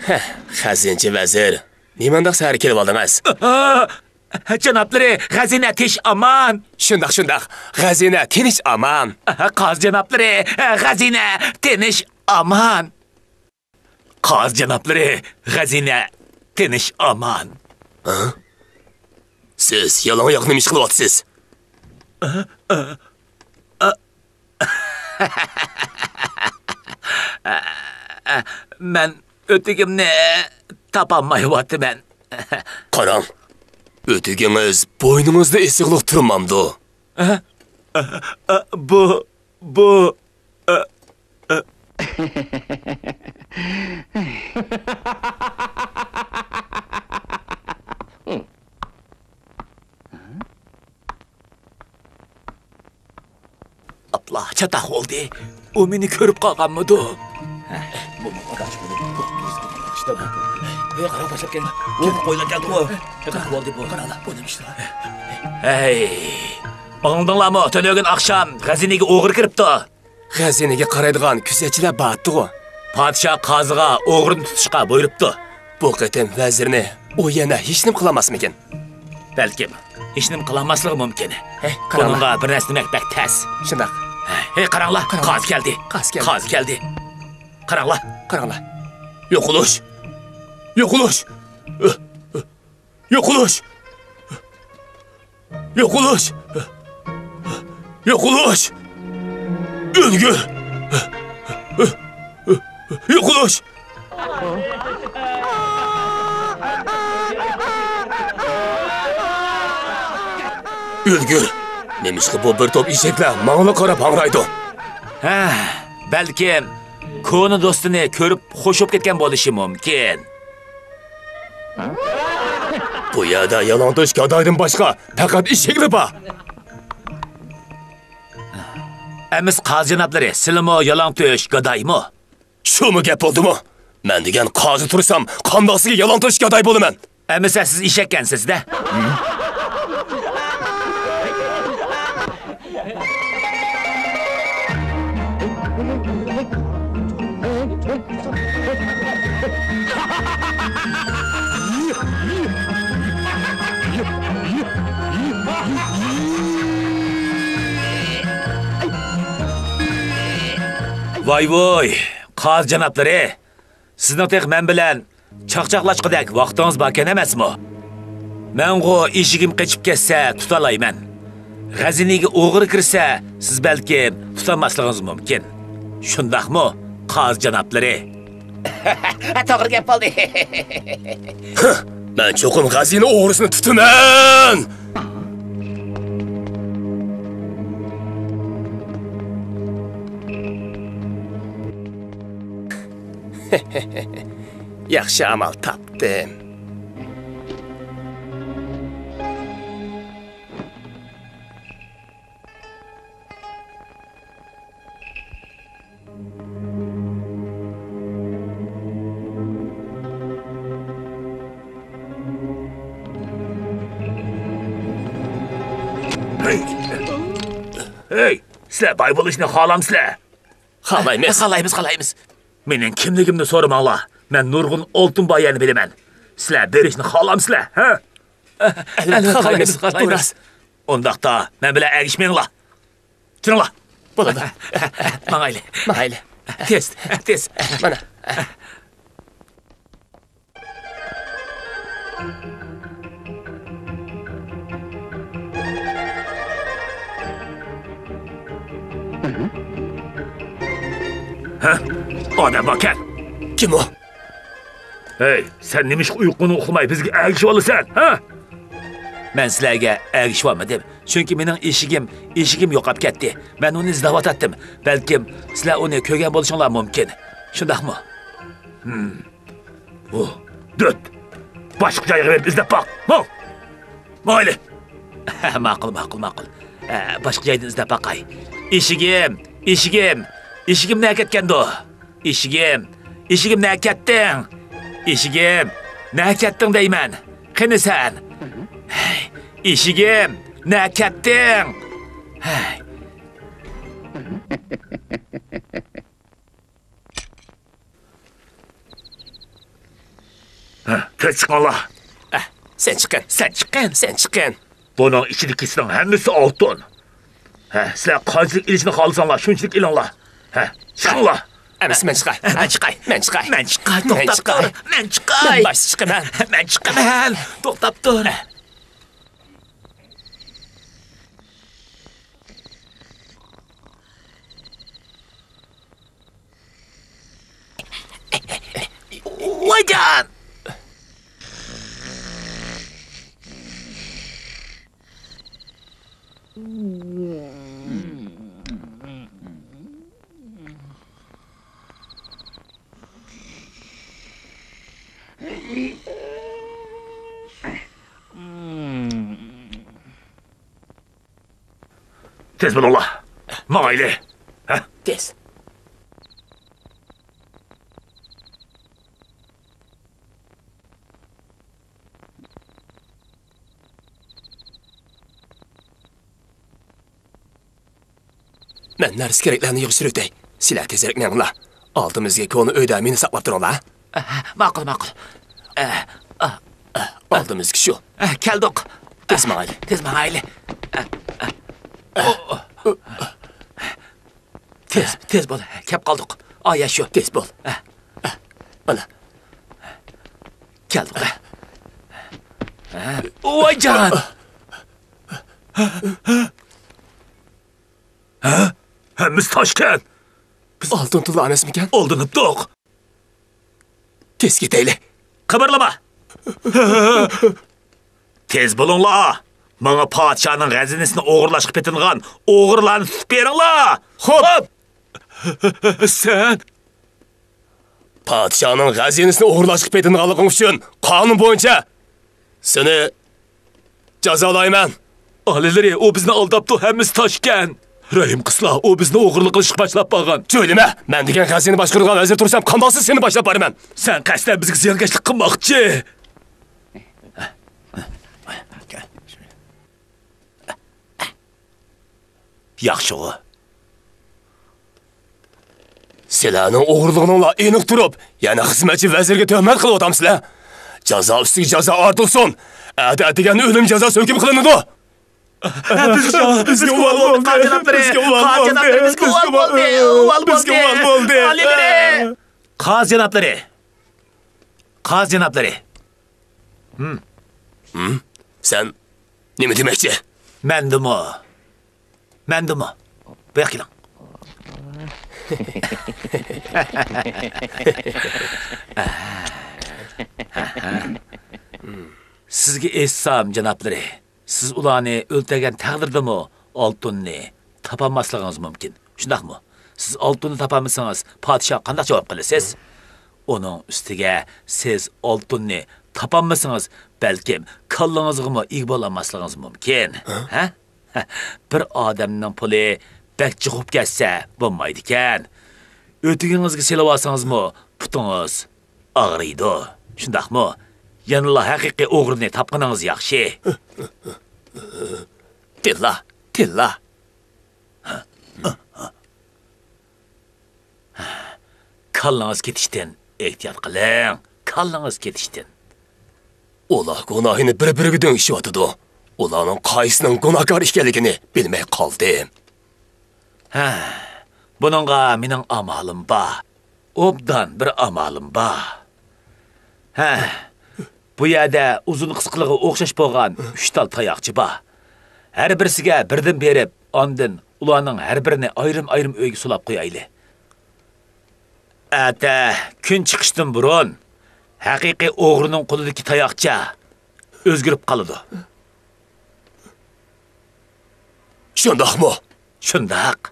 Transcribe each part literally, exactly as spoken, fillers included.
ھە، خەزىنىچى ۋەزىر، نېمانداق سەھەر كېلىۋالدىڭىز؟ جانابلىرى، خەزىنە تىنچ ئامان. شۇنداق، شۇنداق، خەزىنە تىنچ ئامان. قازى جانابلىرى، خەزىنە تىنچ ئامان. قازى جانابلىرى، خەزىنە تىنچ ئامان. ھە؟ سىز يالاڭ ئاياق نېمە ئىش قىلىۋاتىسىز؟ مەن ئۆتۈكۈمنى تاپالمايۋاتىمەن. قاراڭ، ئۆتۈكىڭىز بوينىڭىزدا ئېسىقلىق تۇرمامدۇ؟ بۇ، بۇ، ئاپلا، چاتاق بولدى. ئۇ مېنى كۆرۈپ قالغانمىدۇ؟ ھەي، ئاڭلىدىڭلارمۇ؟ تۈنۈگۈن ئاخشام خەزىنىگە ئوغرى كىرىپتۇ. خەزىنىگە قارايدىغان كۆزەتچىلەر بارتتىغۇ؟ پادىشاھ قازىغا ئوغرىنى تۇتۇشقا بۇيرۇپتۇ. بۇ قېتىم ۋەزىرنى ئۇ يەنە ھېچنېمە قىلالماسمىكىن؟ بەلكىم، ھېچنېمە قىلالماسلىقى مۇمكىن. ھەي، قاراڭلار. بۇنىڭغا بىر نەرسە دېمەك بەك تەس. شۇنداق. ھەي، قاراڭلار، قاراڭلار. قازى كەلدى. قازى كەلدى. قازى كەلدى. قاراڭلار. قاراڭلار. يوقىلىش! يوقىلىش! يوقىلىش! يوقىلىش! يوقىلىش! ئۆلگۈر! يوقىلىش! ئۆلگۈر! نېمىشقا بۇ بىر توپ ئېشەكلەر ماڭىلا قاراپ ھاڭرايدۇ؟ ھە، بەلكىم كونا دوستىنى كۆرۈپ خوش بولۇپ كەتكەن بولۇشى مۇمكىن. بۇ يەردە يالاڭتۆش گادايدىن باشقا پەقەت ئېشەكلا بار. ئەمىسە قازى جانابلىرى، سىلىمۇ يالاڭتۆش گادايمۇ؟ شۇمۇ گەپ بولدىمۇ؟ مەن دېگەن قازى تۇرسام، قانداقسىگە يالاڭتۆش گاداي بولىمەن؟ ئەمىسە سىز ئېشەككەنسىز-دە. ۋاي ۋوي، قازى جانابلىرى، سىزنىڭ تېخى مەن بىلەن چاقچاقلاشقۇدەك ۋاقتىڭىز باركەن ئەمەسمۇ؟ مەنغۇ ئېشىكىم قېچىپ كەتسە تۇتالايمەن. غەزىنىگە ئوغرى كىرسە، سىز بەلكىم تۇتالماسلىقىڭىز مۇمكىن. شۇنداقمۇ، قازى جانابلىرى؟ توغرا گەپ بولدى. مەن چوقۇم غەزىنە ئوغرىسىنى تۇتىمەن! ياخشى ئامال تاپتىم. ھەي! ھەي! سىلەر باي بولۇشنى خالامسىلەر؟ خالايمىز. خالايمىز، خالايمىز. مېنىڭ كىملىكىمنى سورىماڭلار. مەن نۇرغۇن ئالتۇن بايلارنى بىلىمەن. سىلەر بېرىشنى خالامسىلەر، ھە؟ ئەلۋەتتە، خالايمىز، خالايمىز. ئۇنداقتا مەن بىلەن ئەگىشمەڭلار. چۈشۈڭلار. بولىدۇ. ماڭايلى. ماڭايلى. تېز، تېز. مانا. ھە؟ ئادەم باركەن. كىم ئۇ؟ ھەي، سەن نېمىشقا ئۇيقۇڭنى ئۇخلىماي بىزگە ئەگىشىۋالىسەن، ھە؟ مەن سىلەرگە ئەگىشىۋالمىدىم، چۈنكى مېنىڭ ئېشىكىم، ئېشىكىم يوقاپ كەتتى. مەن ئۇنى ئىزدەۋاتاتتىم. بەلكىم سىلەر ئۇنى كۆرگەن بولۇشۇڭلار مۇمكىن. شۇنداقمۇ؟ ھىم. ئۇ، دۆت! باشقا جايغا بېرىپ ئىزدەپ باق. ماڭ! ماڭايلى! ماقۇل، ماقۇل، ماقۇل. ئە، باشقا جايدىن ئىزدەپ باقاي. ئېشىكىم! ئېشىكىم! ئېشىكىم نەگە كەتكەندۇ؟ ئېشىكىم! ئېشىكىم نەگە كەتتىڭ؟ ئېشىكىم! نەگە كەتتىڭ دەيمەن! قېنى سەن؟ ئېشىكىم! نەگە كەتتىڭ؟ ھەي! ھە، تېز چىقىڭلار. ئە، سەن چىققىن، سەن چىققىن، سەن چىققىن. بۇنىڭ ئىچىدىكىسىنىڭ ھەممىسى ئالتۇن. ھە، سىلەر قانچىلىك ئېلىشنى خالىساڭلار، شۇنچىلىك ئېلىڭلار. ھە، چىقىڭلار. ئەمىسە مەن چىقاي. مەن چىقاي. مەن چىقاي. مەن چىقاي. مەن توختاپ چىقاي. تۇر. مەن چىقاي. مەن باشتا چىقىمەن. مەن چىقىمەن. توختاپ تۇر. ۋايجان! تېز بولۇڭلار. ماڭايلى. ھە؟ تېز. مەن نەرسە-كېرەكلەرنى يىغىشتۇرۇۋېتەي. سىلەر تېزرەك مېڭىڭلار. ئالدىمىزدىكى كونا ئۆيدە مېنى ساقلاپ تۇرۇڭلار. ئەھ، ماقۇل، ماقۇل. ئەھ، ئاھ، ئاھ. ئالدىمىزدىكى شۇ. ئەھ، كەلدۇق. تېز ماڭايلى. تېز ماڭايلى. ئەھ، ئەھ. ئوھ. تېز، تېز بول. كەپ قالدۇق. ئايا شۇ. تېز بول. ئەھ. ئەھ. مانا. كەلدۇق. ئەھ. ئەھ. ۋايجان! ھە؟ ھەممىسى تاشكەن. بىز ئالتۇن تىللا ئەمەسمىكەن؟ ئالدىنىپتۇق. تېز كېتەيلى. قىمىرلىما! تېز بولۇڭلار! ماڭا پادىشاھنىڭ غەزىنىسىنى ئوغرىلاشقا پېتىنغان ئوغرىلارنى تۇتۇپ بېرىڭلار! خوپ! سەن پادىشاھنىڭ غەزىنىسىنى ئوغرىلاشقا پېتىنغانلىقىڭ ئۈچۈن قانۇن بويىچە سېنى جازالايمەن. ئالىيلىرى، ئۇ بىزنى ئالداپتۇ، ھەممىسى تاشكەن. رەھىم قىلسىلا، ئۇ بىزنى ئوغرىلىق قىلىشقا باشلاپ بارغان. چۆلىمە، مەن دېگەن غەزىنە باشقۇرىدىغان ۋەزىر تۇرسام، قانداقسىز سېنى باشلاپ بارىمەن. سەن قەستەن بىزگە زىيانكەشلىك قىلماقچى. ياخشىغۇ. سىلەرنىڭ ئوغرىلىقىڭلار ئېنىق تۇرۇپ، يەنە خىزمەتچى ۋەزىرگە تۆھمەت قىلىۋاتامسىلەر؟ جازا ئۈستىگە جازا ئارتىلسۇن! ئەتە ئەتىگەن ئۆلۈم جازاسى ھۆكۈم قىلىنىدۇ! بىزگە ئۇۋال بولدى! بىزگە ئۇۋال بولدى! قازى جانابلىرى، بىزگە ئۇۋال بولدى! بىزگە ئۇۋال بولدى! بىزگە ئۇۋال بولدى! ئالىيلىرى! قازى جانابلىرى! قازى جانابلىرى! ھىم. ھىم؟ سەن نېمە دېمەكچى؟ مەندىمۇ. مەندىمۇ. بۇياققا كېلىڭ. سىزگە ئېيتسام، جانابلىرى، سىز ئۇلارنى ئۆلتۈرگەن تەقدىردىمۇ ئالتۇننى تاپالماسلىقىڭىز مۇمكىن. شۇنداقمۇ؟ سىز ئالتۇننى تاپالمىسىڭىز، پادىشاھقا قانداق جاۋاب قىلىسىز؟ ئۇنىڭ ئۈستىگە سىز ئالتۇننى تاپالمىسىڭىز، بەلكىم كاللىڭىزغىمۇ ئىگە بولالماسلىقىڭىز مۇمكىن. ھە؟ بىر ئادەمنىڭ پۇلى بەك جىق بولۇپ كەتسە بولمايدىكەن. ئۆتۈكىڭىزگە سېلىۋالسىڭىزمۇ پۇتىڭىز ئاغرىيدۇ. شۇنداقمۇ؟ يەنىلا ھەقىقىي ئوغرىنى تاپقىنىڭىز ياخشى. تىللا، تىللا. كاللىڭىز كېتىشتىن ئېھتىيات قىلىڭ، كاللىڭىز كېتىشتىن. ئۇلار گۇناھىنى بىر-بىرىگە دۆڭشىۋاتىدۇ. ئۇلارنىڭ قايسىنىڭ گۇناھكار ئىكەنلىكىنى بىلمەي قالدىم. ھە، بۇنىڭغا مېنىڭ ئامالىم بار. ئوبدان بىر ئامالىم بار. ھە، بۇ يەردە ئۇزۇن قىسقىلىقى ئوخشاش بولغان ئۈچ تال تاياقچە بار. ھەر بىرسىگە بىردىن بېرىپ، ئاندىن ئۇلارنىڭ ھەر بىرىنى ئايرىم-ئايرىم ئۆيگە سولاپ قويايلى. ئەتە كۈن چىقىشتىن بۇرۇن ھەقىقىي ئوغرىنىڭ قولىدىكى تاياقچە ئۆزگىرىپ قالىدۇ. شۇنداقمۇ؟ شۇنداق.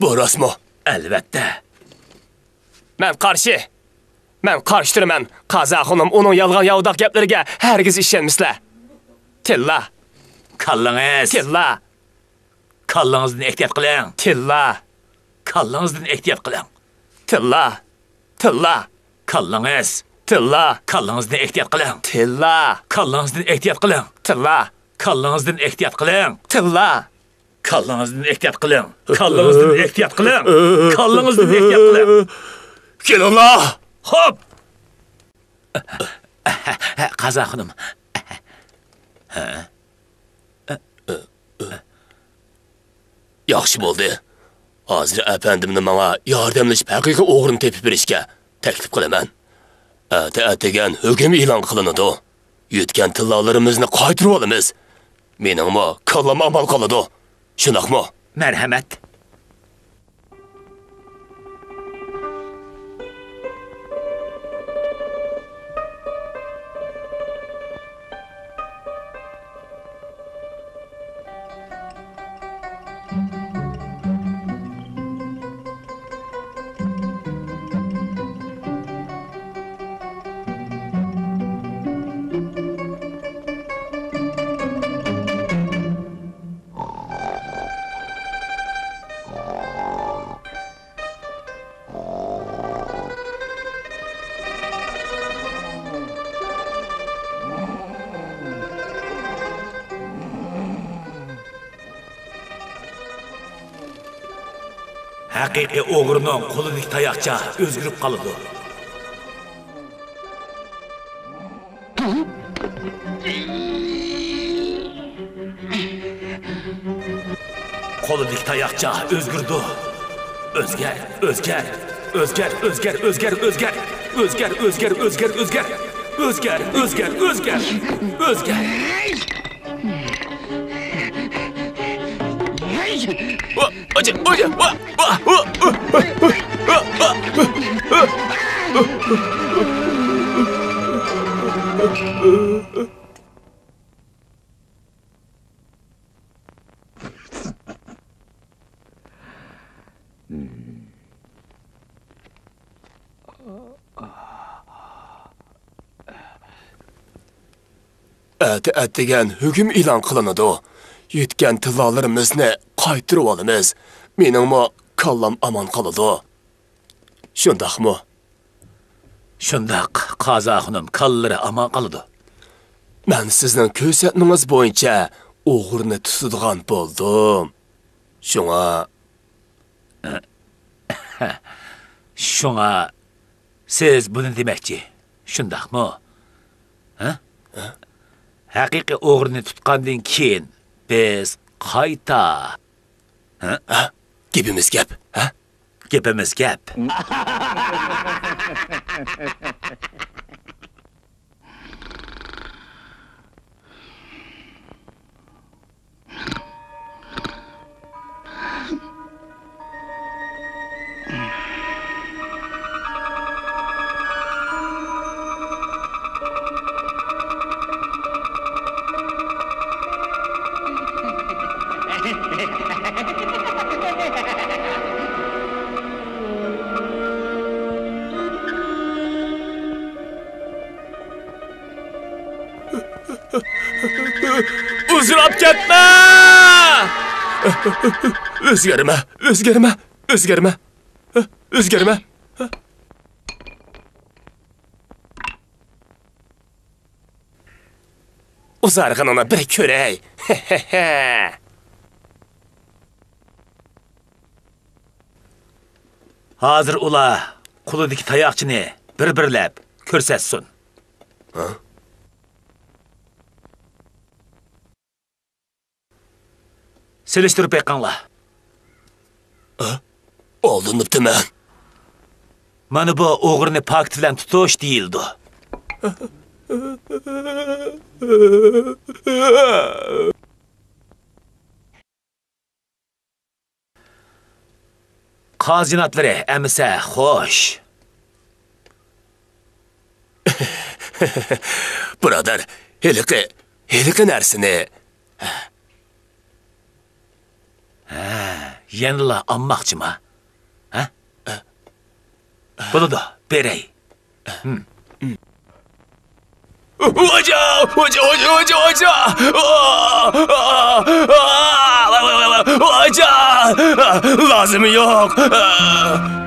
بۇ راستمۇ؟ ئەلۋەتتە. مەن قارشى. مەن قارشى تۇرىمەن. قازا خانىم ئۇنىڭ يالغان ياۋىداق گەپلىرىگە ھەرگىز ئىشەنمىسىلەر. تىللا. كاللىڭىز. تىللا. كاللىڭىزدىن ئېھتىيات قىلىڭ. تىللا. كاللىڭىزدىن ئېھتىيات قىلىڭ. تىللا. تىللا. كاللىڭىز. تىللا. كاللىڭىزدىن ئېھتىيات قىلىڭ. تىللا. كاللىڭىزدىن ئېھتىيات قىلىڭ. تىللا. كاللىڭىزدىن ئېھتىيات قىلىڭ. تىللا. كاللىڭىزدىن ئېھتىيات قىلىڭ. كاللىڭىزدىن ئېھتىيات قىلىڭ. كاللىڭىزدىن ئېھتىيات قىلىڭ. كېلىڭلار! خوپ! قازا خانىم. ياخشى بولدى. ھازىر ئەپەندىمنى ماڭا ياردەملىشىپ ھەقىقىي ئوغرىنى تېپىپ بېرىشكە تەكلىپ قىلىمەن. ئەتە ئەتىگەن ھۆكۈم ئېلان قىلىنىدۇ. يۆتكەن تىللالىرىمىزنى قايتۇرۇۋالىمىز. مېنىڭمۇ كاللام ئامان قالىدۇ. شۇنداقمۇ؟ مەرھەمەت. ھەقىقىي ئوغرىنىڭ قولىدىكى تاياقچە ئۆزگىرىپ قالىدۇ. قولىدىكى تاياقچە ئۆزگىرىدۇ. ئۆزگەر، ئۆزگەر، ئۆزگەر، ئۆزگەر، ئۆزگەر، ئۆزگەر. ئۆزگەر، ئۆزگەر، ئۆزگەر، ئۆزگەر. ئۆزگەر، ئۆزگەر، ئۆزگەر. ئۆزگەر. ئەتە ئەتىگەن ھۆكۈم ئېلان قىلىنىدۇ. يۆتكەن تىللالىرىمىزنى قايتۇرۇۋالىمىز. مېنىڭمۇ كاللام ئامان قالىدۇ. شۇنداقمۇ؟ شۇنداق، قازا خانىم، كاللىرى ئامان قالىدۇ. مەن سىزنىڭ كۆرسەتمىڭىز بويىچە ئوغرىنى تۇتىدىغان بولدۇم. شۇڭا، شۇڭا سىز بۇنى دېمەكچى، شۇنداقمۇ؟ ھە؟ ھەقىقىي ئوغرىنى تۇتقاندىن كېيىن بىز قايتا، ھە؟ ھە؟ گېپىمىز گەپ، ھە؟ گېپىمىز گەپ. ئۇزىراپ كەتمە! ئۆزگەرمە، ئۆزگەرمە، ئۆزگەرمە، ئۆزگەرمە. ئۇزارغىنىڭنى بىر كۆرەي. ھازىر ئۇلار قولىدىكى تاياقچىنى بىر-بىرلەپ كۆرسەتسۇن. ھە؟ سېلىشتۇرۇپ بېقىڭلار. ھە؟ ئالدىنىپتىمەن. مانا بۇ ئوغرىنى پاكىت بىلەن تۇتۇش دېيىلىدۇ. قازىناتلىرى ئەمىسە خوش. بۇرادەر، ھېلىقى، ھېلىقى نەرسىنى. ھە، يەنىلا ئالماقچىما؟ ھە؟ بولىدۇ، بېرەي. خوجا، خوجا، خوجا، خوجا، خوجا! ئا، ئا، ئا، خوجا! لازىمى يوق.